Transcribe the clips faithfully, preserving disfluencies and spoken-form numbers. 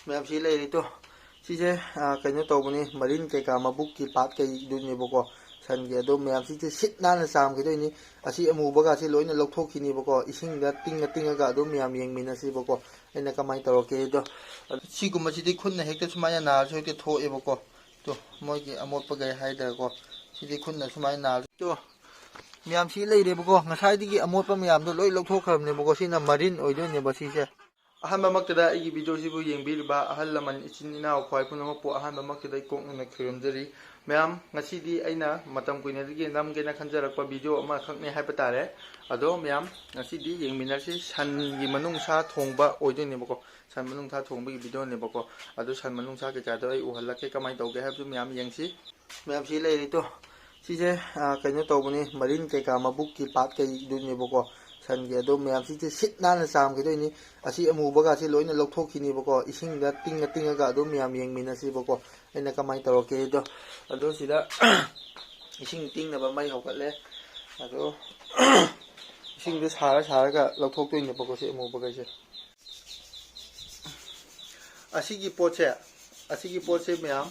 ꯃꯌꯥꯝꯁꯤ ꯂꯩꯔꯦ ꯇꯣ꯫ ꯁꯤꯁꯦ, ꯑ, ꯀꯩꯅꯣ ꯇꯧꯕꯅꯤ, ꯃꯔꯤꯟ ꯀꯩꯀꯥ ꯃꯕꯨꯛꯀꯤ ꯄꯥꯔꯠ ꯀꯩꯗꯨꯅꯦꯕꯀꯣ, ꯁꯟꯒꯤ꯫ ꯑꯗꯣ ꯃꯌꯥꯝꯁꯤꯁꯦ ꯁꯤꯠ ꯅꯥꯟꯅ ꯆꯥꯝꯈꯤꯗꯣꯏꯅꯤ꯫ ꯑꯁꯤ ꯑꯃꯨꯕꯒꯁꯤ ꯂꯣꯏꯅ ꯂꯧꯊꯣꯛꯈꯤꯅꯦꯕꯀꯣ, ꯏꯁꯤꯡꯗ ꯇꯤꯡꯉ ꯇꯤꯡꯉꯒ ꯑꯗꯨꯝ ꯃꯌꯥꯝ ꯌꯦꯡꯃꯤꯟꯅꯁꯤꯕꯀꯣ, ꯑꯩꯅ ꯀꯃꯥꯏꯅ ꯇꯧꯔꯛꯀꯦꯗꯣ꯫ ꯑꯗꯣ ꯁꯤꯒꯨꯝꯕꯁꯤꯗꯤ ꯈꯨꯠꯅ ꯍꯦꯛꯇ ꯁꯨꯃꯥꯏꯅ ꯅꯥꯔꯁꯨ ꯍꯦꯛꯇ ꯊꯣꯛꯑꯦꯕꯀꯣ꯫ ꯇꯣ, ꯃꯣꯏꯒꯤ ꯑꯃꯣꯠꯄꯈꯩ ꯍꯥꯏꯇꯥꯔꯦꯀꯣ, ꯁꯤꯗꯤ ꯈꯨꯠꯅ ꯁꯨꯃꯥꯏꯅ ꯅꯥꯔꯁꯨ꯫ ꯇꯣ, ꯃꯌꯥꯝꯁꯤ ꯂꯩꯔꯦꯕꯀꯣ, ꯉꯁꯥꯏꯗꯒꯤ ꯑꯃꯣꯠꯄ ꯃꯌꯥꯝꯗꯣ ꯂꯣꯏ ꯂꯧꯊꯣꯛꯈ꯭ꯔꯕꯅꯦꯕꯀꯣ꯫ ꯁꯤꯅ ꯃꯔꯤꯟ ꯑꯣꯏꯗꯣꯏꯅꯦꯕ ꯁꯤꯁꯦ꯫ ꯑꯍꯥꯟꯕꯃꯛꯇꯗ ꯑꯩꯒꯤ ꯚꯤꯗꯤꯑꯣꯁꯤꯕꯨ ꯌꯦꯡꯕꯤꯔꯤꯕ ꯑꯍꯜ ꯂꯃꯟ, ꯏꯆꯤꯟ ꯏꯅꯥꯎ, ꯈ꯭ꯋꯥꯏ ꯄꯨꯝꯅꯃꯛꯄꯨ ꯑꯍꯥꯟꯕꯃꯛꯇꯗ ꯏꯀꯣꯛꯅꯅ ꯈꯨꯔꯨꯝꯖꯔꯤ꯫ ꯃꯌꯥꯝ, ꯉꯁꯤꯗꯤ ꯑꯩꯅ ꯃꯇꯝ ꯀꯨꯏꯅꯗꯒꯤ ꯅꯝꯒꯦꯅ ꯈꯟꯖꯔꯛꯄ ꯚꯤꯗꯤꯑꯣ ꯑꯃꯈꯛꯅꯤ ꯍꯥꯏꯕ ꯇꯥꯔꯦ꯫ ꯑꯗꯣ ꯃꯌꯥꯝ, ꯉꯁꯤꯗꯤ ꯌꯦꯡꯃꯤꯟꯅꯔꯁꯤ꯫ ꯁꯟꯒꯤ ꯃꯅꯨꯡꯁꯥ ꯊꯣꯡꯕ ꯑꯣꯏꯗꯣꯏꯅꯦꯕꯀꯣ, ꯁꯟ ꯃꯅꯨꯡꯁꯥ ꯊꯣꯡꯕꯒꯤ ꯚꯤꯗꯤꯑꯣꯅꯦꯕꯀꯣ꯫ ꯑꯗꯣ ꯁꯟ ꯃꯅꯨꯡꯁꯥ ꯀꯩꯀꯥꯗꯣ ꯑꯩ ꯎꯍꯜꯂꯛꯀꯦ, ꯀꯃꯥꯏꯅ ꯇꯧꯒꯦ ꯍꯥꯏꯕꯗꯨ ꯃꯌꯥꯝ ꯌꯦꯡꯁꯤ꯫ ꯃꯌꯥꯝꯁꯤ ꯂꯩꯔꯦ ꯇꯣ꯫ ꯁꯤꯁꯦ, ꯑ, ꯀꯩꯅꯣ ꯇꯧꯕꯅꯤ, ꯃꯔꯤꯟ ꯀꯩꯀꯥ ꯃꯕꯨꯛꯀꯤ ꯄꯥꯔꯠ ꯀꯩꯗꯨꯅꯦꯕꯀꯣ, ꯁꯟꯒꯤ꯫ ꯑꯗꯣ ꯃꯌꯥꯝꯁꯤꯁꯦ ꯁꯤꯠ ꯅꯥꯟꯅ ꯆꯥꯝꯈꯤꯗꯣꯏꯅꯤ꯫ ꯑꯁꯤ ꯑꯃꯨꯕꯒꯁꯤ ꯂꯣꯏꯅ ꯂꯧꯊꯣꯛꯈꯤꯅꯦꯕꯀꯣ, ꯏꯁꯤꯡꯗ ꯇꯤꯡꯉ ꯇꯤꯡꯉꯒ ꯑꯗꯨꯝ ꯃꯌꯥꯝ ꯌꯦꯡꯃꯤꯟꯅꯁꯤꯕꯀꯣ, ꯑꯩꯅ ꯀꯃꯥꯏꯅ ꯇꯧꯔꯛꯀꯦꯗꯣ꯫ ꯑꯗꯣ ꯁꯤꯗ ꯏꯁꯤꯡ ꯇꯤꯡꯅꯕ ꯃꯩ ꯍꯧꯒꯠꯂꯦ꯫ ꯑꯗꯣ ꯏꯁꯤꯡꯗꯣ ꯁꯥꯔ ꯁꯥꯔꯒ ꯂꯧꯊꯣꯛꯇꯣꯏꯅꯦꯕꯀꯣ, ꯁꯤ ꯑꯃꯨꯕꯈꯩꯁꯦ꯫ ꯑꯁꯤꯒꯤ ꯄꯣꯠꯁꯦ, ꯑꯁꯤꯒꯤ ꯄꯣꯠꯁꯦ ꯃꯌꯥꯝ,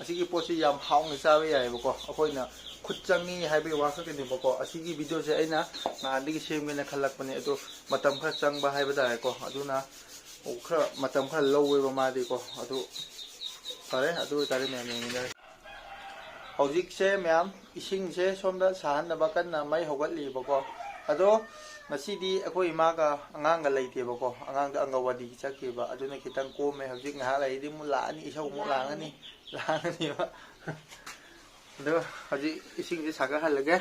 ꯑꯁꯤꯒꯤ ꯄꯣꯠꯁꯦ ꯌꯥꯝ ꯍꯥꯎꯅ ꯆꯥꯕ ꯌꯥꯏꯑꯕꯀꯣ꯫ ꯑꯩꯈꯣꯏꯅ ꯈꯨꯠ ꯆꯪꯉꯤ ꯍꯥꯏꯕꯒꯤ ꯋꯥ ꯈꯛꯇꯅꯦꯕꯀꯣ꯫ ꯑꯁꯤꯒꯤ ꯚꯤꯗꯤꯑꯣꯁꯦ ꯑꯩꯅ ꯅꯍꯥꯟꯗꯒꯤ ꯁꯦꯝꯒꯦꯅ ꯈꯜꯂꯛꯄꯅꯦ, ꯑꯗꯣ ꯃꯇꯝ ꯈꯔ ꯆꯪꯕ ꯍꯥꯏꯕ ꯇꯥꯔꯦꯀꯣ꯫ ꯑꯗꯨꯅ ꯈꯔ ꯃꯇꯝ ꯈꯔ ꯂꯧꯋꯦꯕ ꯃꯥꯗꯤꯀꯣ꯫ ꯑꯗꯨ ꯐꯔꯦ, ꯑꯗꯨ ꯑꯣꯏꯇꯥꯔꯗꯤ ꯃꯌꯥꯝ ꯌꯦꯡꯃꯤꯟꯅꯔꯦ꯫ ꯍꯧꯖꯤꯛꯁꯦ ꯃꯌꯥꯝ ꯏꯁꯤꯡꯁꯦ ꯁꯣꯝꯗ ꯁꯥꯍꯟꯅꯕ ꯀꯟꯅ ꯃꯩ ꯍꯧꯒꯠꯂꯤꯕꯀꯣ꯫ ꯑꯗꯣ ꯉꯁꯤꯗꯤ ꯑꯩꯈꯣꯏ ꯏꯃꯥꯒ ꯑꯉꯥꯡꯒ ꯂꯩꯇꯦꯕꯀꯣ, ꯑꯉꯥꯡꯗꯣ ꯑꯪꯒꯋꯥꯗꯤꯒꯤ ꯆꯠꯈꯤꯕ, ꯑꯗꯨꯅ ꯈꯤꯇꯪ ꯀꯣꯝꯃꯦ꯫ ꯍꯧꯖꯤꯛ ꯉꯥꯏꯍꯥꯛ ꯂꯩꯔꯗꯤ ꯑꯃꯨꯛ ꯂꯥꯛꯑꯅꯤ, ꯏꯁꯧ ꯑꯃꯨꯛ ꯂꯥꯡꯉꯅꯤ, ꯂꯥꯡꯉꯅꯤꯕ꯫ ꯑꯗꯣ ꯍꯧꯖꯤꯛ ꯏꯁꯤꯡꯁꯦ ꯁꯥꯒꯠꯍꯜꯂꯒꯦ꯫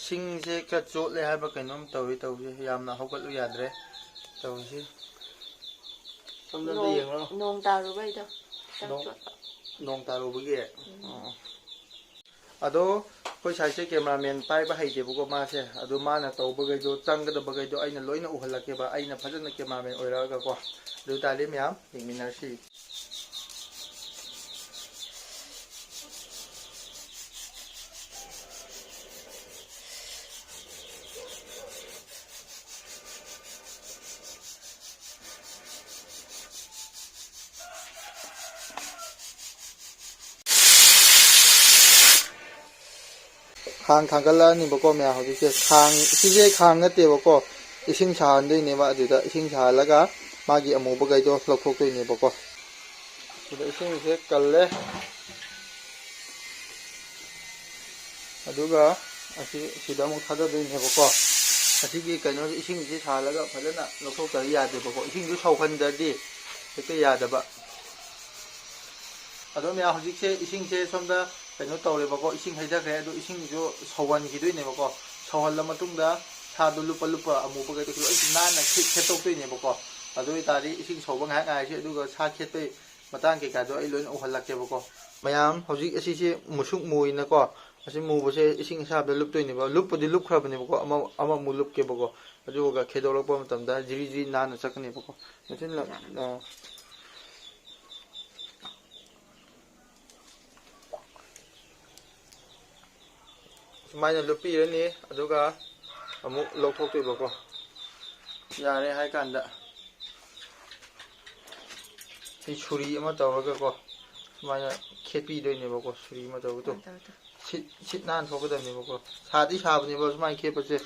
ꯁꯤꯡꯁꯦ ꯈꯔ ꯆꯣꯠꯂꯦ ꯍꯥꯏꯕ ꯀꯩꯅꯣꯝ ꯇꯧꯏ ꯇꯧꯔꯤꯁꯦ, ꯌꯥꯝꯅ ꯍꯧꯒꯠꯂꯨ ꯌꯥꯗ꯭ꯔꯦ ꯇꯧꯔꯤꯁꯦ꯫ ꯁꯣꯝꯗ ꯑꯝꯇ ꯅꯣꯡ, ꯌꯦꯡꯉꯣ꯫ ꯅꯣꯡ ꯇꯥꯔꯨꯕꯩꯗꯣ ꯈꯤꯇꯪ ꯅꯣꯡ, ꯆꯣꯠꯄ꯫ ꯅꯣꯡ ꯇꯥꯔꯨꯕꯒꯤ? ꯎꯝ꯫ ꯑꯣ꯫ ꯑꯗꯣ ꯑꯩꯈꯣꯏ ꯁꯥꯏꯁꯦ ꯀꯦꯃꯦꯔꯥꯃꯦꯟ ꯄꯥꯏꯕ ꯍꯩꯇꯦꯕꯀꯣ ꯃꯥꯁꯦ, ꯑꯗꯣ ꯃꯥꯅ ꯇꯧꯕꯈꯩꯗꯣ, ꯆꯪꯒꯗꯕꯈꯩꯗꯣ ꯑꯩꯅ ꯂꯣꯏꯅ ꯎꯍꯜꯂꯛꯀꯦꯕ, ꯑꯩꯅ ꯐꯖꯅ ꯀꯦꯃꯦꯔꯥꯃꯦꯟ ꯑꯣꯏꯔꯛꯑꯒꯀꯣ꯫ ꯑꯗꯨ ꯑꯣꯏꯇꯥꯔꯗꯤ ꯃꯌꯥꯝ ꯌꯦꯡꯃꯤꯟꯅꯔꯁꯤ꯫ ꯈꯥꯡ ꯊꯥꯡꯒꯠꯂꯛꯑꯅꯤꯕꯀꯣ ꯃꯌꯥꯝ꯫ ꯍꯧꯖꯤꯛꯁꯦ ꯈꯥꯡ, ꯁꯤꯁꯦ ꯈꯥꯡ ꯅꯠꯇꯦꯕꯀꯣ, ꯏꯁꯤꯡ ꯁꯥꯍꯟꯗꯣꯏꯅꯦꯕ꯫ ꯑꯗꯨꯗ ꯏꯁꯤꯡ ꯁꯥꯍꯜꯂꯒ ꯃꯥꯒꯤ ꯑꯃꯨꯕꯈꯩꯗꯣ ꯂꯧꯊꯣꯛꯇꯣꯏꯅꯦꯕꯀꯣ꯫ ꯁꯤꯗ ꯏꯁꯤꯡꯁꯦ ꯀꯜꯂꯦ꯫ ꯑꯗꯨꯒ ꯑꯁꯤ ꯁꯤꯗ ꯑꯃꯨꯛ ꯊꯥꯗꯗꯣꯏꯅꯦꯕꯀꯣ꯫ ꯑꯁꯤꯒꯤ ꯀꯩꯅꯣꯁꯦ, ꯏꯁꯤꯡꯁꯦ ꯁꯥꯍꯜꯂꯒ ꯐꯖꯅ ꯂꯧꯊꯣꯛꯇꯕ ꯌꯥꯗꯦꯕꯀꯣ꯫ ꯏꯁꯤꯡꯁꯨ ꯁꯧꯍꯟꯗ꯭ꯔꯗꯤ ꯍꯦꯛꯇ ꯌꯥꯗꯕ꯫ ꯑꯗꯣ ꯃꯌꯥꯝ, ꯍꯧꯖꯤꯛꯁꯦ ꯏꯁꯤꯡꯁꯦ ꯁꯣꯝꯗ ꯀꯩꯅꯣ ꯇꯧꯔꯦꯕꯀꯣ, ꯏꯁꯤꯡ ꯍꯩꯊꯈ꯭ꯔꯦ꯫ ꯑꯗꯣ ꯏꯁꯤꯡꯁꯨ ꯁꯧꯍꯟꯈꯤꯗꯣꯏꯅꯦꯕꯀꯣ꯫ ꯁꯧꯍꯜꯂ ꯃꯇꯨꯡꯗ ꯁꯥꯗꯣ ꯂꯨꯞꯄ ꯂꯨꯞꯄ ꯑꯃꯨꯕꯈꯩꯗꯣ ꯂꯣꯏ ꯅꯥꯟꯅ ꯈꯦꯠ-, ꯈꯦꯠꯇꯣꯛꯇꯣꯏꯅꯦꯕꯀꯣ꯫ ꯑꯗꯨ ꯑꯣꯏꯇꯥꯔꯗꯤ ꯏꯁꯤꯡ ꯁꯧꯕ ꯉꯥꯏꯍꯥꯛ ꯉꯥꯏꯔꯁꯤ, ꯑꯗꯨꯒ ꯁꯥ ꯈꯦꯠꯄꯩ ꯃꯇꯥꯡ ꯀꯩꯀꯥꯗꯣ ꯑꯩ ꯂꯣꯏꯅ ꯎꯍꯜꯂꯛꯀꯦꯕꯀꯣ꯫ ꯃꯌꯥꯝ, ꯍꯧꯖꯤꯛ ꯑꯁꯤꯁꯦ ꯃꯨꯁꯨꯛ ꯃꯨꯏꯅꯀꯣ, ꯑꯁꯤ ꯃꯨꯕꯁꯦ ꯏꯁꯤꯡ ꯑꯁꯥꯕꯗ ꯂꯨꯞꯇꯣꯏꯅꯦꯕ꯫ ꯂꯨꯞꯄꯨꯗꯤ ꯂꯨꯞꯈ꯭ꯔꯕꯅꯦꯕꯀꯣ, ꯑꯃ, ꯑꯃꯃꯨꯛ ꯂꯨꯞꯀꯦꯕꯀꯣ꯫ ꯑꯗꯨꯒ ꯈꯦꯗꯣꯛꯂꯛꯄ ꯃꯇꯝꯗ ꯖꯤꯔꯤ ꯖꯤꯔꯤ ꯅꯥꯟꯅ ꯆꯠꯀꯅꯦꯕꯀꯣ꯫ ꯅꯆꯤꯟ ꯂ-, ꯑ, ꯁꯨꯃꯥꯏꯅ ꯂꯨꯞꯄꯤꯔꯅꯤ, ꯑꯗꯨꯒ ꯑꯃꯨꯛ ꯂꯧꯊꯣꯛꯇꯣꯏꯕꯀꯣ꯫ ꯌꯥꯔꯦ ꯍꯥꯏ ꯀꯥꯟꯗ ꯁꯤ ꯁꯨꯔꯤ ꯑꯃ ꯇꯧꯔꯒꯀꯣ, ꯁꯨꯃꯥꯏꯅ ꯈꯦꯠꯄꯤꯗꯣꯏꯅꯦꯕꯀꯣ, ꯁꯨꯔꯤ ꯑꯃ ꯇꯧꯔꯒ꯫ ꯇꯨ, ꯇꯧ, ꯇꯧ, ꯇꯧ꯫ ꯁꯤꯠ, ꯁꯤꯠ ꯅꯥꯟ ꯊꯣꯛꯀꯗꯕꯅꯦꯕꯀꯣ꯫ ꯁꯥꯗꯤ ꯁꯥꯕꯅꯦꯕ ꯁꯨꯃꯥꯏꯅ ꯈꯦꯠꯄꯁꯦ꯫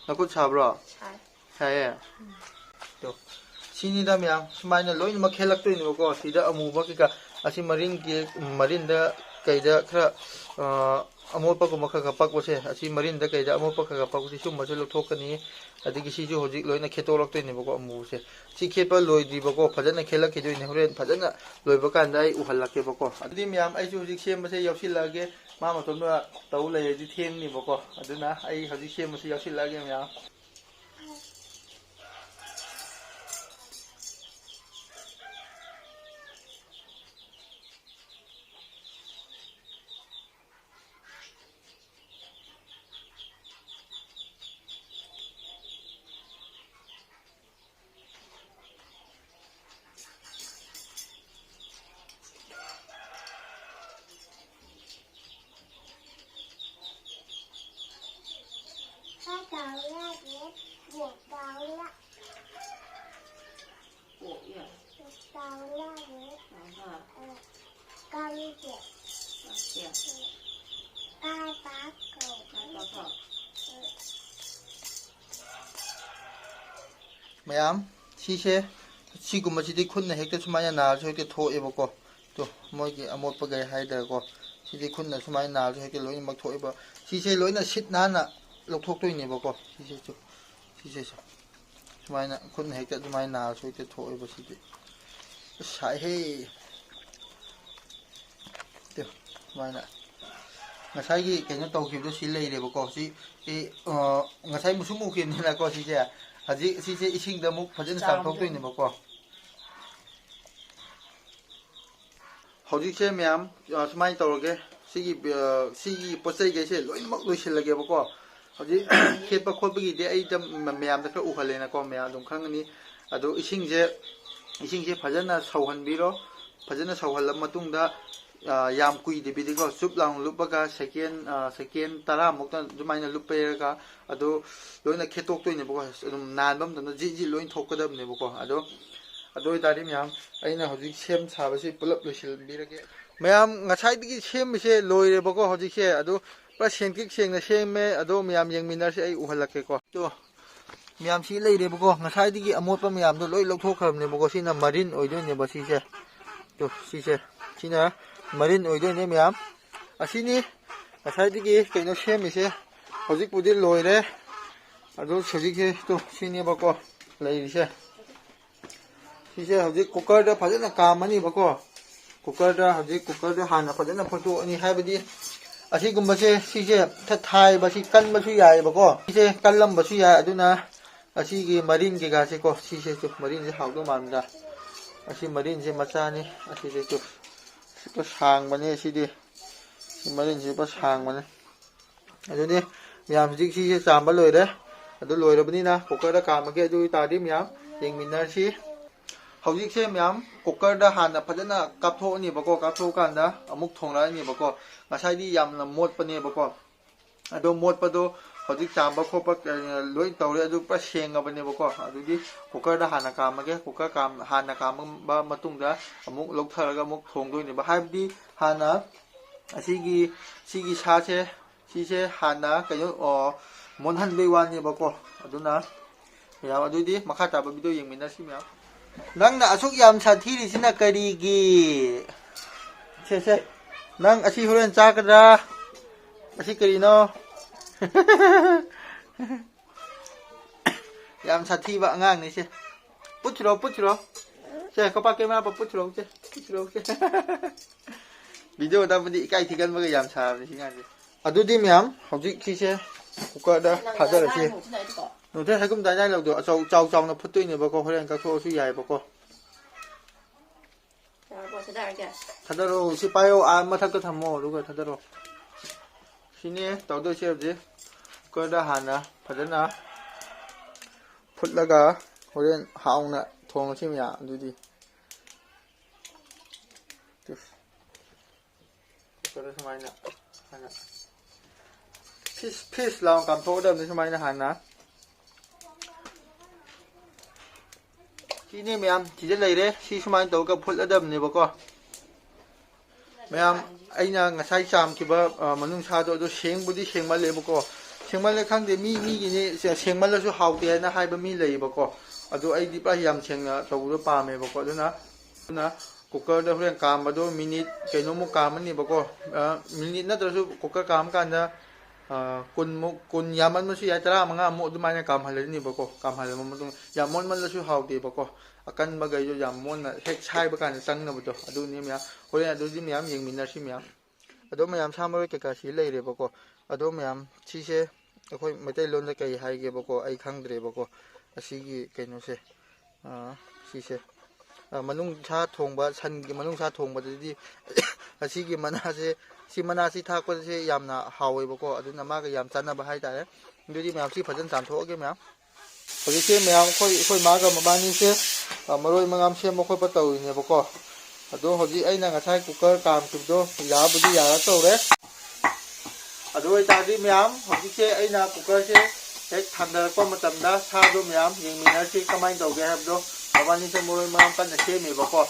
ꯅꯈꯨꯠ ꯁꯥꯕ꯭ꯔꯣ? ꯁꯥꯏ꯫ ꯁꯥꯏꯌꯦ? ꯎꯝ꯫ ꯇꯣ, ꯁꯤꯅꯤꯗ ꯃꯌꯥꯝ, ꯁꯨꯃꯥꯏꯅ ꯂꯣꯏꯅꯃꯛ ꯈꯦꯠꯂꯛꯇꯣꯏꯅꯦꯕꯀꯣ꯫ ꯁꯤꯗ ꯑꯃꯨꯕ ꯀꯩꯀꯥ, ꯑꯁꯤ ꯃꯔꯤꯟꯒꯤ, ꯃꯔꯤꯟꯗ ꯀꯩꯗ ꯈꯔ, ꯑ, ꯑꯃꯣꯠꯄꯒꯨꯝꯕ ꯈꯔ ꯈꯔ ꯄꯛꯄꯁꯦ, ꯑꯁꯤ ꯃꯔꯤꯟꯗ ꯀꯩꯗ ꯑꯃꯣꯠꯄ ꯈꯔ ꯈꯔ ꯄꯛꯄꯁꯦ, ꯁꯨꯝꯕꯁꯨ ꯂꯧꯊꯣꯛꯀꯅꯤ꯫ ꯑꯗꯒꯤ ꯁꯤꯁꯨ ꯍꯧꯖꯤꯛ ꯂꯣꯏꯅ ꯈꯦꯠꯇꯣꯛꯂꯛꯇꯣꯏꯅꯦꯕꯀꯣ, ꯑꯃꯨꯕꯁꯦ꯫ ꯁꯤ ꯈꯦꯠꯄ ꯂꯣꯏꯗ꯭ꯔꯤꯕꯀꯣ, ꯐꯖꯅ ꯈꯦꯠꯂꯛꯈꯤꯗꯣꯏꯅꯦ꯫ ꯍꯣꯔꯦꯟ ꯐꯖꯅ ꯂꯣꯏꯕ ꯀꯥꯟꯗ ꯑꯩ ꯎꯍꯜꯂꯛꯀꯦꯕꯀꯣ꯫ ꯑꯗꯨꯗꯤ ꯃꯌꯥꯝ, ꯑꯩꯁꯨ ꯍꯧꯖꯤꯛ ꯁꯦꯝꯕꯁꯦ ꯌꯥꯎꯁꯤꯜꯂꯛꯑꯒꯦ꯫ ꯃꯥ ꯃꯇꯣꯝꯗ ꯇꯧ ꯂꯩꯔꯗꯤ ꯊꯦꯡꯅꯤꯕꯀꯣ꯫ ꯑꯗꯨꯅ ꯑꯩ ꯍꯧꯖꯤꯛ ꯁꯦꯝꯕꯁꯦ ꯌꯥꯎꯁꯤꯜꯂꯛꯑꯒꯦ ꯃꯌꯥꯝ꯫ ꯃꯌꯥꯝ, ꯁꯤꯁꯦ, ꯁꯤꯒꯨꯝꯕꯁꯤꯗꯤ ꯈꯨꯠꯅ ꯍꯦꯛꯇ ꯁꯨꯃꯥꯏꯅ ꯅꯥꯔꯁꯨ ꯍꯦꯛꯇ ꯊꯣꯛꯑꯦꯕꯀꯣ꯫ ꯇꯣ, ꯃꯣꯏꯒꯤ ꯑꯃꯣꯠꯄꯈꯩ ꯍꯥꯏꯇꯥꯔꯦꯀꯣ꯫ ꯁꯤꯗꯤ ꯈꯨꯠꯅ ꯁꯨꯃꯥꯏꯅ ꯅꯥꯔꯁꯨ ꯍꯦꯛꯇ ꯂꯣꯏꯅꯃꯛ ꯊꯣꯛꯑꯦꯕ꯫ ꯁꯤꯁꯦ ꯂꯣꯏꯅ ꯁꯤꯠ ꯅꯥꯟꯅ ꯂꯧꯊꯣꯛꯇꯣꯏꯅꯦꯕꯀꯣ꯫ ꯁꯤꯁꯦ ꯁꯨ-, ꯁꯤꯁꯦ ꯁꯨ-, ꯁꯨꯃꯥꯏꯅ ꯈꯨꯠꯅ ꯍꯦꯛꯇ ꯑꯗꯨꯃꯥꯏꯅ ꯅꯥꯔꯁꯨ ꯍꯦꯛꯇ ꯊꯣꯛꯑꯦꯕ ꯁꯤꯗꯤ꯫ ꯑꯁ, ꯁꯥꯏꯍꯦ꯫ ꯇꯨ, ꯁꯨꯃꯥꯏꯅ꯫ ꯉꯁꯥꯏꯒꯤ ꯀꯩꯅꯣ ꯇꯧꯈꯤꯕꯗꯣ ꯁꯤ ꯂꯩꯔꯦꯕꯀꯣ꯫ ꯁꯤ, ꯁꯤ, ꯑ, ꯉꯁꯥꯏ ꯃꯨꯁꯨꯛ ꯃꯨꯈꯤꯕꯅꯤꯅꯀꯣ ꯁꯤꯁꯦ꯫ ꯍꯧꯖꯤꯛ ꯁꯤꯁꯦ ꯏꯁꯤꯡꯗ ꯑꯃꯨꯛ ꯐꯖꯅ ꯆꯥꯝꯊꯣꯛꯇꯣꯏꯅꯦꯕꯀꯣ꯫ ꯍꯧꯖꯤꯛꯁꯦ ꯃꯌꯥꯝ, ꯑ, ꯁꯨꯃꯥꯏꯅ ꯇꯧꯔꯒꯦ꯫ ꯁꯤꯒꯤ, ꯑ, ꯁꯤꯒꯤ ꯄꯣꯠ ꯆꯩꯈꯩꯁꯦ ꯂꯣꯏꯅꯃꯛ ꯂꯣꯏꯁꯤꯜꯂꯒꯦꯕꯀꯣ꯫ ꯍꯧꯖꯤꯛ ꯈꯦꯠꯄ ꯈꯣꯠꯄꯒꯤꯗꯤ ꯑꯩ ꯃ-, ꯃꯌꯥꯝꯗ ꯈꯔ ꯎꯍꯜꯂꯦꯅꯀꯣ, ꯃꯌꯥꯝ ꯑꯗꯨꯝ ꯈꯪꯒꯅꯤ꯫ ꯑꯗꯣ ꯏꯁꯤꯡꯁꯦ, ꯏꯁꯤꯡꯁꯦ ꯐꯖꯅ ꯁꯧꯍꯟꯕꯤꯔꯣ꯫ ꯐꯖꯅ ꯁꯧꯍꯜꯂꯕ ꯃꯇꯨꯡꯗ, ꯑ, ꯌꯥꯝ ꯀꯨꯏꯗꯕꯤꯗꯀꯣ, ꯆꯨꯞ ꯂꯥꯎꯅ ꯂꯨꯞꯄꯒ ꯁꯦꯀꯦꯟ, ꯑ, ꯁꯦꯀꯦꯟ ꯇꯔꯥꯃꯨꯛꯇ ꯑꯗꯨꯃꯥꯏꯅ ꯂꯨꯞꯄ ꯌꯥꯏꯔꯒ, ꯑꯗꯣ ꯂꯣꯏꯅ ꯈꯦꯠꯇꯣꯛꯇꯣꯏꯅꯦꯕꯀꯣ꯫ ꯑꯗꯨꯝ ꯅꯥꯟꯕ ꯃꯇꯝꯗ ꯖꯤꯠ ꯖꯤꯠ ꯂꯣꯏ ꯊꯣꯛꯀꯗꯕꯅꯦꯕꯀꯣ꯫ ꯑꯗꯣ, ꯑꯗꯨ ꯑꯣꯏꯇꯥꯔꯗꯤ ꯃꯌꯥꯝ, ꯑꯩꯅ ꯍꯧꯖꯤꯛ ꯁꯦꯝ ꯁꯥꯕꯁꯤ ꯄꯨꯂꯞ ꯂꯣꯏꯁꯤꯟꯕꯤꯔꯒꯦ꯫ ꯃꯌꯥꯝ, ꯉꯁꯥꯏꯗꯒꯤ ꯁꯦꯝꯃꯤꯁꯦ ꯂꯣꯏꯔꯦꯕꯀꯣ ꯍꯧꯖꯤꯛꯁꯦ꯫ ꯑꯗꯣ ꯄꯨꯔꯥ ꯁꯦꯡꯇ꯭ꯔꯤꯛ ꯁꯦꯡꯅ ꯁꯦꯝꯃꯦ꯫ ꯑꯗꯣ ꯃꯌꯥꯝ ꯌꯦꯡꯃꯤꯟꯅꯔꯁꯤ, ꯑꯩ ꯎꯍꯜꯂꯛꯀꯦꯀꯣ꯫ ꯇꯣ, ꯃꯌꯥꯝ ꯁꯤ ꯂꯩꯔꯦꯕꯀꯣ꯫ ꯉꯁꯥꯏꯗꯒꯤ ꯑꯃꯣꯠꯄ ꯃꯌꯥꯝꯗꯣ ꯂꯣꯏ ꯂꯧꯊꯣꯛꯈ꯭ꯔꯕꯅꯦꯕꯀꯣ꯫ ꯁꯤꯅ ꯃꯔꯤꯟ ꯑꯣꯏꯗꯣꯏꯅꯦꯕ ꯁꯤꯁꯦ꯫ ꯇꯣ, ꯁꯤꯁꯦ꯫ ꯁꯤꯅ ꯃꯔꯤꯟ ꯑꯣꯏꯗꯣꯏꯅꯦ ꯃꯌꯥꯝ꯫ ꯑꯁꯤꯅꯤ ꯉꯁꯥꯏꯗꯒꯤ ꯀꯩꯅꯣ ꯁꯦꯝꯃꯤꯁꯦ꯫ ꯍꯧꯖꯤꯛꯄꯨꯗꯤ ꯂꯣꯏꯔꯦ꯫ ꯑꯗꯣ ꯍꯧꯖꯤꯛꯁꯦ ꯇꯣ, ꯁꯤꯅꯦꯕꯀꯣ ꯂꯩꯔꯤꯁꯦ꯫ ꯁꯤꯁꯦ ꯍꯧꯖꯤꯛ ꯀꯨꯀꯔꯗ ꯐꯖꯅ ꯀꯥꯝꯃꯅꯤꯕꯀꯣ꯫ ꯀꯨꯀꯔꯗ ꯍꯧꯖꯤꯛ ꯀꯨꯀꯔꯗ ꯍꯥꯟꯅ ꯐꯖꯅ ꯐꯨꯠꯇꯣꯛꯑꯅꯤ, ꯍꯥꯏꯕꯗꯤ ꯑꯁꯤꯒꯨꯝꯕꯁꯦ, ꯁꯤꯁꯦ ꯊ-, ꯊꯥꯏꯕ, ꯁꯤ ꯀꯟꯕꯁꯨ ꯌꯥꯏꯑꯕꯀꯣ, ꯁꯤꯁꯦ ꯀꯜꯂꯝꯕꯁꯨ ꯌꯥꯏ꯫ ꯑꯗꯨꯅ ꯑꯁꯤꯒꯤ ꯃꯔꯤꯟ ꯀꯩꯀꯥꯁꯦꯀꯣ, ꯁꯤꯁꯦ ꯆꯨ, ꯃꯔꯤꯟꯁꯦ ꯍꯥꯎꯗꯧ ꯃꯥꯟꯗ꯭ꯔꯥ? ꯑꯁꯤ ꯃꯔꯤꯟꯁꯦ ꯃꯆꯥꯅꯤ, ꯑꯁꯤꯁꯦ ꯆꯨ, ꯁꯤꯒ ꯁꯥꯡꯕꯅꯦ ꯁꯤꯗꯤ, ꯁꯤ ꯃꯔꯤꯟꯁꯦ ꯂꯨꯄꯥ ꯁꯥꯡꯕꯅꯦ꯫ ꯑꯗꯨꯅꯤ ꯃꯌꯥꯝ, ꯍꯧꯖꯤꯛ ꯁꯤꯁꯦ ꯆꯥꯝꯕ ꯂꯣꯏꯔꯦ꯫ ꯑꯗꯨ ꯂꯣꯏꯔꯕꯅꯤꯅ ꯀꯨꯀꯔꯗ ꯀꯥꯝꯃꯒꯦ꯫ ꯑꯗꯨ ꯑꯣꯏꯇꯥꯔꯗꯤ ꯃꯌꯥꯝ ꯌꯦꯡꯃꯤꯟꯅꯔꯁꯤ꯫ ꯍꯧꯖꯤꯛꯁꯦ ꯃꯌꯥꯝ ꯀꯨꯀꯔꯗ ꯍꯥꯟꯅ ꯐꯖꯅ ꯀꯥꯞꯊꯣꯛꯑꯅꯦꯕꯀꯣ꯫ ꯀꯥꯞꯊꯣꯛꯑꯀꯥꯟꯗ ꯑꯃꯨꯛ ꯊꯣꯡꯂꯛꯑꯅꯦꯕꯀꯣ꯫ ꯉꯁꯥꯏꯗꯤ ꯌꯥꯝꯅ ꯃꯣꯠꯄꯅꯦꯕꯀꯣ꯫ ꯑꯗꯣ ꯃꯣꯠꯄꯗꯣ ꯍꯧꯖꯤꯛ ꯆꯥꯝꯕ ꯈꯣꯠꯄ ꯀ-, ꯂꯣꯏ ꯇꯧꯔꯦ꯫ ꯑꯗꯨ ꯄꯨꯔꯥ ꯁꯦꯡꯉꯕꯅꯦꯕꯀꯣ꯫ ꯑꯗꯨꯗꯤ ꯀꯨꯀꯔꯗ ꯍꯥꯟꯅ ꯀꯥꯝꯃꯒꯦ꯫ ꯀꯨꯀꯔ ꯀꯥꯝ-, ꯍꯥꯟꯅ ꯀꯥꯝꯃꯕ ꯃꯇꯨꯡꯗ ꯑꯃꯨꯛ ꯂꯧꯊꯔꯒ ꯑꯃꯨꯛ ꯊꯣꯡꯗꯣꯏꯅꯦꯕ꯫ ꯍꯥꯏꯕꯗꯤ ꯍꯥꯟꯅ ꯑꯁꯤꯒꯤ, ꯁꯤꯒꯤ ꯁꯥꯁꯦ ꯁꯤꯁꯦ ꯍꯥꯟꯅ ꯀꯩꯅꯣ, ꯑꯣ, ꯃꯨꯟꯍꯟꯕꯩ ꯋꯥꯅꯦꯕꯀꯣ꯫ ꯑꯗꯨꯅ ꯃꯌꯥꯝ, ꯑꯗꯨꯗꯤ ꯃꯈꯥ ꯇꯥꯕ ꯚꯤꯗꯤꯑꯣ ꯌꯦꯡꯃꯤꯟꯅꯁꯤ ꯃꯌꯥꯝ꯫ ꯅꯪꯅ ꯑꯁꯨꯛ ꯌꯥꯝ ꯁꯥꯊꯤꯔꯤꯁꯤꯅ ꯀꯔꯤꯒꯤ? ꯁꯦ, ꯁꯦ꯫ ꯅꯪ ꯑꯁꯤ ꯍꯣꯔꯦꯟ ꯆꯥꯒꯗ꯭ꯔꯥ? ꯑꯁꯤ ꯀꯔꯤꯅꯣ? ꯌꯥꯝ ꯁꯥꯊꯤꯕ ꯑꯉꯥꯡꯅꯤ ꯁꯦ꯫ ꯄꯨꯠꯁꯤꯔꯣ, ꯄꯨꯠꯁꯤꯔꯣ꯫ ꯁꯦ, ꯀꯣꯄꯥ ꯀꯦꯃꯦꯔꯥ ꯄꯨꯠꯁꯤꯔꯣ, ꯁꯦ, ꯄꯨꯠꯁꯤꯔꯣ, ꯁꯦ꯫ ꯚꯤꯗꯤꯑꯣ ꯅꯝꯕꯗꯤ ꯏꯀꯥꯏ ꯊꯤꯒꯟꯕꯒ ꯌꯥꯝ ꯁꯥꯕꯅꯤ ꯁꯤ ꯉꯥꯡꯁꯦ꯫ ꯑꯗꯨꯗꯤ ꯃꯌꯥꯝ, ꯍꯧꯖꯤꯛ ꯁꯤꯁꯦ ꯀꯨꯀꯔꯗ ꯊꯥꯗꯔꯁꯤ꯫ ꯅꯨꯡꯊꯤꯜ ꯍꯩꯒꯨꯝ ꯗꯥꯏꯅꯥꯏ ꯂꯧꯗꯣ ꯑꯆꯧ-, ꯆꯥꯎ ꯆꯥꯎꯅ ꯐꯨꯠꯇꯣꯏꯅꯦꯕꯀꯣ, ꯍꯣꯔꯦꯟ ꯀꯛꯊꯣꯛꯑꯁꯨ ꯌꯥꯏꯕꯀꯣ꯫ ꯌꯥꯔꯕꯣ? ꯊꯥꯗꯔꯒꯦ? ꯊꯥꯗꯔꯣ, ꯁꯤ ꯄꯥꯏꯌꯣ, ꯑꯥ ꯃꯊꯛꯇ ꯊꯝꯃꯣ, ꯑꯗꯨꯒ ꯊꯥꯗꯔꯣ꯫ ꯁꯤꯅꯦ ꯇꯧꯗꯣꯏꯁꯦ ꯍꯧꯖꯤꯛ꯫ ꯀꯨꯀꯔꯗ ꯍꯥꯟꯅ ꯐꯖꯅ ꯐꯨꯠꯂꯒ ꯍꯣꯔꯦꯟ ꯍꯥꯎꯅ ꯊꯣꯡꯉꯁꯤ ꯃꯌꯥꯝ꯫ ꯑꯗꯨꯗꯤ ꯀꯨꯀꯔꯗ ꯁꯨꯃꯥꯏꯅ ꯍꯥꯟꯅ ꯐꯤꯁ ꯐꯤꯁ ꯂꯥꯎꯅ ꯀꯥꯝꯊꯣꯛꯀꯗꯕꯅꯤ ꯁꯨꯃꯥꯏꯅ ꯍꯥꯟꯅ꯫ ꯁꯤꯅꯦ ꯃꯌꯥꯝ, ꯁꯤꯗ ꯂꯩꯔꯦ꯫ ꯁꯤ ꯁꯨꯃꯥꯏꯅ ꯇꯧꯔꯒ ꯐꯨꯠꯂꯗꯕꯅꯦꯕꯀꯣ꯫ ꯃꯌꯥꯝ, ꯑꯩꯅ ꯉꯁꯥꯏ ꯆꯥꯝꯈꯤꯕ, ꯑ, ꯃꯅꯨꯡꯁꯥꯗꯣ ꯑꯗꯨ ꯁꯦꯡꯕꯨꯗꯤ ꯁꯦꯡꯃꯜꯂꯦꯕꯀꯣ꯫ ꯁꯦꯡꯃꯜꯂꯦ ꯈꯪꯗꯦ, ꯃꯤ ꯃꯤꯒꯤꯅꯤ, ꯁꯦ-, ꯁꯦꯡꯃꯜꯂꯁꯨ ꯍꯥꯎꯇꯦ ꯍꯥꯏꯅ ꯍꯥꯏꯕ ꯃꯤ ꯂꯩꯌꯦꯕꯀꯣ꯫ ꯑꯗꯨ ꯑꯩꯗꯤ ꯄꯨꯔꯥ ꯌꯥꯝ ꯁꯦꯡꯅ ꯇꯧꯕꯗꯣ ꯄꯥꯝꯃꯦꯕꯀꯣ꯫ ꯑꯗꯨꯅ, ꯑꯗꯨꯅ ꯀꯨꯀꯔꯗ ꯍꯣꯔꯦꯟ ꯀꯥꯝꯕꯗꯣ ꯃꯤꯅꯤꯠ ꯀꯩꯅꯣꯃꯨꯛ ꯀꯥꯝꯃꯅꯦꯕꯀꯣ꯫ ꯑ, ꯃꯤꯅꯤꯠ ꯅꯠꯇ꯭ꯔꯁꯨ ꯀꯨꯀꯔ ꯀꯥꯝꯃꯀꯥꯟꯗ, ꯑ, ꯀꯨꯟꯃꯨꯛ, ꯀꯨꯟ ꯌꯥꯝꯃꯟꯕꯁꯨ ꯌꯥꯏ, ꯇꯔꯥꯃꯉꯥꯃꯨꯛ ꯑꯗꯨꯃꯥꯏꯅ ꯀꯥꯝꯍꯜꯂꯅꯤꯕꯀꯣ꯫ ꯀꯥꯝꯍꯜꯂꯕ ꯃꯇꯨꯡ ꯌꯥꯝ ꯃꯣꯟꯃꯜꯂꯁꯨ ꯍꯥꯎꯇꯦꯕꯀꯣ꯫ ꯑꯀꯟꯕꯈꯩꯗꯣ ꯌꯥꯝ ꯃꯣꯟꯅ ꯍꯦꯛ ꯁꯥꯏꯕ ꯀꯥꯟꯗ ꯆꯪꯅꯕꯗꯣ ꯑꯗꯨꯅꯤ ꯃꯌꯥꯝ꯫ ꯍꯣꯔꯦꯟ ꯑꯗꯨꯗꯤ ꯃꯌꯥꯝ ꯌꯦꯡꯃꯤꯟꯅꯁꯤ ꯃꯌꯥꯝ꯫ ꯑꯗꯣ ꯃꯌꯥꯝ, ꯁꯥ ꯃꯔꯣꯏ ꯀꯩꯀꯥ ꯁꯤ ꯂꯩꯔꯦꯕꯀꯣ꯫ ꯑꯗꯣ ꯃꯌꯥꯝ, ꯁꯤꯁꯦ ꯑꯩꯈꯣꯏ ꯃꯩꯇꯩꯂꯣꯟꯗ ꯀꯩ ꯍꯥꯏꯒꯦꯕꯀꯣ, ꯑꯩ ꯈꯪꯗ꯭ꯔꯦꯕꯀꯣ꯫ ꯑꯁꯤꯒꯤ ꯀꯩꯅꯣꯁꯦ, ꯑꯥ, ꯁꯤꯁꯦ, ꯑꯥ, ꯃꯅꯨꯡꯁꯥ ꯊꯣꯡꯕ, ꯁꯟꯒꯤ ꯃꯅꯨꯡꯁꯥ ꯊꯣꯡꯕꯗꯗꯤ ꯑꯁꯤꯒꯤ ꯃꯅꯥꯁꯦ, ꯁꯤ ꯃꯅꯥꯁꯤ ꯊꯥꯛꯄꯁꯦ ꯌꯥꯝꯅ ꯍꯥꯎꯋꯦꯕꯀꯣ꯫ ꯑꯗꯨꯅ ꯃꯥꯒ ꯌꯥꯝ ꯆꯥꯟꯅꯕ ꯍꯥꯏꯇꯥꯔꯦ꯫ ꯑꯗꯨꯗꯤ ꯃꯌꯥꯝ, ꯁꯤ ꯐꯖꯅ ꯆꯥꯝꯊꯣꯛꯑꯒꯦ ꯃꯌꯥꯝ꯫ ꯍꯧꯖꯤꯛꯁꯦ ꯃꯌꯥꯝ ꯑꯩꯈꯣꯏ, ꯑꯩꯈꯣꯏ ꯃꯥꯒ ꯃꯕꯥꯅꯤꯁꯦ, ꯑ, ꯃꯔꯣꯏ ꯃꯉꯥꯝ ꯁꯦꯝꯕ ꯈꯣꯠꯄ ꯇꯧꯔꯤꯅꯦꯕꯀꯣ꯫ ꯑꯗꯣ ꯍꯧꯖꯤꯛ ꯑꯩꯅ ꯉꯁꯥꯏ ꯀꯨꯀꯔ ꯀꯥꯝꯈꯤꯕꯗꯣ ꯌꯥꯕꯨꯗꯤ ꯌꯥꯔꯛꯇꯧꯔꯦ꯫ ꯑꯗꯨ ꯑꯣꯏꯇꯥꯔꯗꯤ ꯃꯌꯥꯝ, ꯍꯧꯖꯤꯛꯁꯦ ꯑꯩꯅ ꯀꯨꯀꯔꯁꯦ ꯍꯦꯛ ꯊꯥꯡꯗꯔꯛꯄ ꯃꯇꯝꯗ ꯁꯥꯗꯣ ꯃꯌꯥꯝ ꯌꯦꯡꯃꯤꯟꯅꯔꯁꯤ ꯀꯃꯥꯏꯅ ꯇꯧꯒꯦ ꯍꯥꯏꯕꯗꯣ꯫ ꯃꯕꯥꯅꯤꯁꯦ ꯃꯔꯣꯏ ꯃꯔꯥꯡ ꯀꯟꯅ ꯁꯦꯝꯃꯤꯕꯀꯣ꯫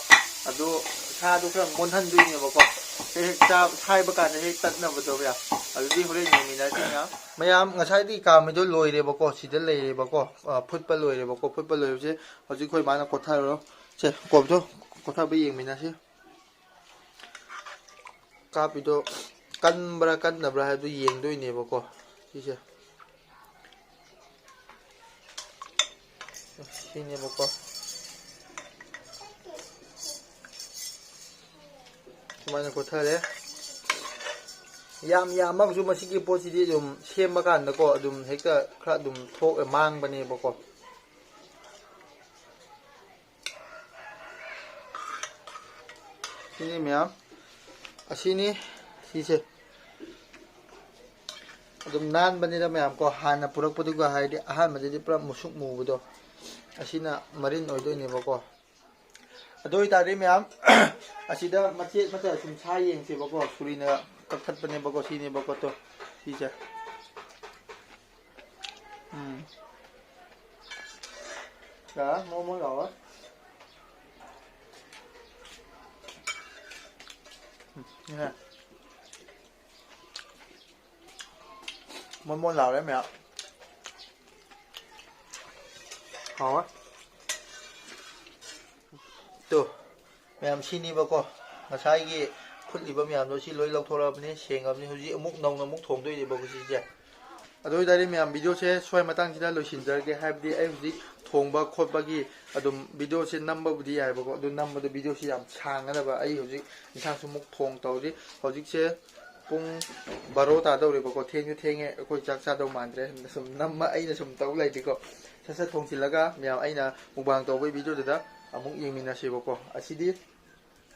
ꯑꯗꯣ ꯁꯥꯗꯣ ꯈꯔ ꯃꯨꯟꯍꯟꯗꯣꯏꯅꯦꯕꯀꯣ꯫ ꯍꯦꯛ ꯍꯦꯛ ꯆꯥ-, ꯁꯥꯏꯕ ꯀꯥꯟꯗ ꯍꯦꯛ ꯇꯠꯅꯕꯗꯣ ꯃꯌꯥꯝ꯫ ꯑꯗꯨꯗꯤ ꯍꯣꯔꯦꯟ ꯌꯦꯡꯃꯤꯟꯅꯁꯤ ꯃꯌꯥꯝ꯫ ꯃꯌꯥꯝ, ꯉꯁꯥꯏꯗꯤ ꯀꯥꯝꯃꯤꯗꯣ ꯂꯣꯏꯔꯦꯕꯀꯣ, ꯁꯤꯗ ꯂꯩꯔꯦꯕꯀꯣ꯫ ꯑ, ꯐꯨꯠꯄ ꯂꯣꯏꯔꯦꯕꯀꯣ꯫ ꯐꯨꯠꯄ ꯂꯣꯏꯕꯁꯦ ꯍꯧꯖꯤꯛ ꯑꯩꯈꯣꯏ ꯃꯥꯅ ꯀꯣꯠꯊꯔꯣ꯫ ꯁꯦ, ꯀꯣꯠꯊꯣ-, ꯀꯣꯠꯊꯕ ꯌꯦꯡꯃꯤꯟꯅꯁꯤ꯫ ꯀꯥꯞꯄꯤꯗꯣ ꯀꯟꯕ꯭ꯔꯥ ꯀꯟꯗꯕ꯭ꯔꯥ ꯍꯥꯏꯕꯗꯨ ꯌꯦꯡꯗꯣꯏꯅꯦꯕꯀꯣ꯫ ꯁꯤꯁꯦ꯫ ꯁꯤꯅꯦꯕꯀꯣ꯫ ꯁꯨꯃꯥꯏꯅ ꯀꯣꯠꯊꯔꯦ꯫ ꯌꯥꯝ ꯌꯥꯝꯃꯒꯁꯨ ꯃꯁꯤꯒꯤ ꯄꯣꯠꯁꯤꯗꯤ ꯑꯗꯨꯝ ꯁꯦꯝꯕ ꯀꯥꯟꯗꯀꯣ, ꯑꯗꯨꯝ ꯍꯦꯛꯇ ꯈꯔ ꯑꯗꯨꯝ ꯊꯣꯛꯑꯦ, ꯃꯥꯡꯕꯅꯦꯕꯀꯣ꯫ ꯁꯤꯅꯤ ꯃꯌꯥꯝ, ꯑꯁꯤꯅꯤ ꯁꯤꯁꯦ꯫ ꯑꯗꯨꯝ ꯅꯥꯟꯕꯅꯤꯗ ꯃꯌꯥꯝ ꯀꯣ, ꯍꯥꯟꯅ ꯄꯨꯔꯛꯄꯗꯨꯒ ꯍꯥꯏꯔꯗꯤ꯫ ꯑꯍꯥꯟꯕꯗꯗꯤ ꯄꯨꯔꯥ ꯃꯨꯁꯨꯛ ꯃꯨꯕꯗꯣ, ꯑꯁꯤꯅ ꯃꯔꯤꯟ ꯑꯣꯏꯗꯣꯏꯅꯦꯕꯀꯣ꯫ ꯑꯗꯨ ꯑꯣꯏꯇꯥꯔꯗꯤ ꯃꯌꯥꯝ, ꯑꯁꯤꯗ ꯃꯆꯦꯠ ꯃꯆꯥ ꯁꯨꯝ ꯁꯥ ꯌꯦꯡꯁꯦꯕꯀꯣ꯫ ꯁꯨꯔꯤꯅ ꯀꯛꯊꯠꯄꯅꯦꯕꯀꯣ, ꯁꯤꯅꯦꯕꯀꯣ꯫ ꯇꯣ, ꯁꯤꯁꯦ꯫ ꯎꯝ꯫ ꯌꯥꯔꯦ, ꯃꯑꯣꯡ ꯃꯑꯣꯡ ꯂꯥꯎꯔꯦ꯫ ꯎꯝ, ꯁꯤꯅꯦ꯫ ꯃꯣꯟ ꯃꯣꯟ ꯂꯥꯎꯔꯦ ꯃꯌꯥꯝ꯫ ꯍꯥꯎꯋꯦ꯫ ꯇꯣ, ꯃꯌꯥꯝ, ꯁꯤꯅꯤꯕꯀꯣ꯫ ꯉꯁꯥꯏꯒꯤ ꯐꯨꯠꯂꯤꯕ ꯃꯌꯥꯝꯗꯣ ꯁꯤ ꯂꯣꯏ ꯂꯧꯊꯣꯔꯛꯑꯕꯅꯤ, ꯁꯦꯡꯉꯕꯅꯤ꯫ ꯍꯧꯖꯤꯛ ꯑꯃꯨꯛ ꯅꯧꯅ ꯑꯃꯨꯛ ꯊꯣꯡꯗꯣꯏꯅꯦꯕꯀꯣ ꯁꯤꯁꯦ꯫ ꯑꯗꯨ ꯑꯣꯏꯇꯥꯔꯗꯤ ꯃꯌꯥꯝ, ꯚꯤꯗꯤꯑꯣꯁꯦ ꯁ꯭ꯋꯥꯏ ꯃꯇꯥꯡꯁꯤꯗ ꯂꯣꯏꯁꯤꯟꯖꯔꯒꯦ꯫ ꯍꯥꯏꯕꯗꯤ ꯑꯩ ꯍꯧꯖꯤꯛ ꯊꯣꯡꯕ ꯈꯣꯠꯄꯒꯤ ꯑꯗꯨꯝ ꯚꯤꯗꯤꯑꯣꯁꯦ ꯅꯝꯕꯕꯨꯗꯤ ꯌꯥꯏꯕꯀꯣ, ꯑꯗꯨ ꯅꯝꯕꯗꯣ ꯚꯤꯗꯤꯑꯣꯁꯤ ꯌꯥꯝ ꯁꯥꯡꯒꯗꯕ꯫ ꯑꯩ ꯍꯧꯖꯤꯛ ꯏꯟꯁꯥꯡꯁꯨ ꯑꯃꯨꯛ ꯊꯣꯡ ꯇꯧꯔꯤ꯫ ꯍꯧꯖꯤꯛꯁꯦ ꯄꯨꯡ ꯕꯥꯔꯣ ꯇꯥꯗꯧꯔꯦꯕꯀꯣ, ꯊꯦꯡꯁꯨ ꯊꯦꯡꯉꯦ꯫ ꯑꯩꯈꯣꯏ ꯆꯥꯛ ꯆꯥꯗꯧ ꯃꯥꯟꯗ꯭ꯔꯦ꯫ ꯁꯨꯝ ꯅꯝꯕ, ꯑꯩꯅ ꯁꯨꯝ ꯇꯧ ꯂꯩꯗꯤꯀꯣ꯫ ꯁꯠ ꯁꯠ ꯊꯣꯡꯁꯤꯜꯂꯒ ꯃꯌꯥꯝ ꯑꯩꯅ ꯃꯨꯛꯕꯥꯡ ꯇꯧꯕꯒꯤ ꯚꯤꯗꯤꯑꯣꯗꯨꯗ ꯑꯃꯨꯛ ꯌꯦꯡꯃꯤꯟꯅꯁꯦꯕꯀꯣ꯫ ꯑꯁꯤꯗꯤ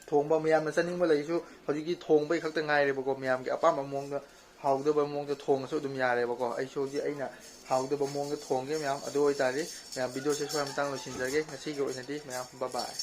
ꯊꯣꯡꯕ ꯃꯌꯥꯝꯅ ꯆꯥꯅꯤꯡꯕ ꯂꯩꯔꯁꯨ ꯍꯧꯖꯤꯛꯇꯤ ꯊꯣꯡꯕꯩ ꯈꯛꯇ ꯉꯥꯏꯔꯦꯕꯀꯣ꯫ ꯃꯌꯥꯝꯒꯤ ꯑꯄꯥꯝꯕ ꯃꯑꯣꯡꯗ, ꯍꯥꯎꯒꯗꯕ ꯃꯑꯣꯡꯗ ꯊꯣꯡꯉꯁꯨ ꯑꯗꯨꯝ ꯌꯥꯔꯦꯕꯀꯣ꯫ ꯑꯩꯁꯨ ꯍꯧꯖꯤꯛ ꯑꯩꯅ ꯍꯥꯎꯒꯗꯕ ꯃꯑꯣꯡꯗ ꯊꯣꯡꯒꯦ ꯃꯌꯥꯝ꯫ ꯑꯗꯨ ꯑꯣꯏꯇꯥꯔꯗꯤ ꯃꯌꯥꯝ, ꯚꯤꯗꯤꯑꯣꯁꯦ ꯁ꯭ꯋꯥꯏ ꯃꯇꯥꯡ ꯂꯣꯏꯁꯤꯟꯖꯔꯒꯦ꯫ ꯉꯁꯤꯒꯤ ꯑꯣꯏꯅꯗꯤ ꯃꯌꯥꯝ, bye bye꯫